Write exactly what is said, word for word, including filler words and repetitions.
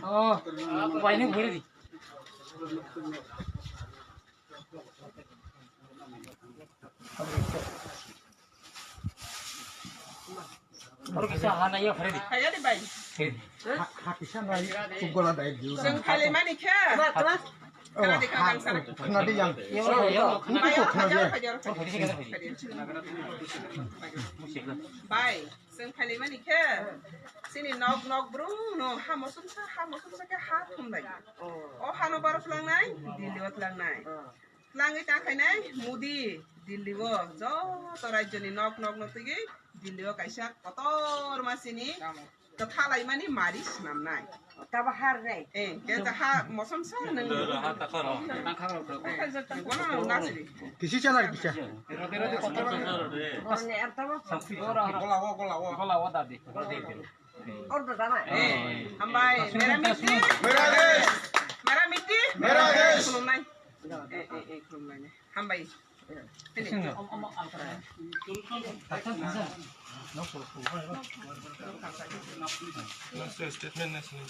Oh, waini buri di. Oro kisa ha naiya phari di. Phaiya di bai. Ha, ha kisa nai, tu gola dai di. Chwng phailaimani khe. Oh, khna di, ha, khna di yang. Yo, yo, yo. Ini kok khna di yang. Bai, chwng phailaimani khe. Chini nok nok brum no ha mosomsa, ha mosomsa khe ha thumlai. O hano baro tlangnai, Delhi o tlangnai. Tlangwi ta khainai Modi Delhi o joto rajyoni nok nok no twiwi Delhi o kaisa kotor masini kwthalaimani mari swnamnai. Tabo har nai. Eh, khe ta ha mosom sa nang. Ha ta khoro. Eh, bono nang nasri. Kisi chana kisa. Borne ar tabo. Gola o, gola o. Gola o dadi. Ordo dana. Eh, hambai. Mera miti. Mera desh. Mera miti. Mera desh. Khulumnai. Eh, eh, eh, khulumnai. Hambai. Statement na sini.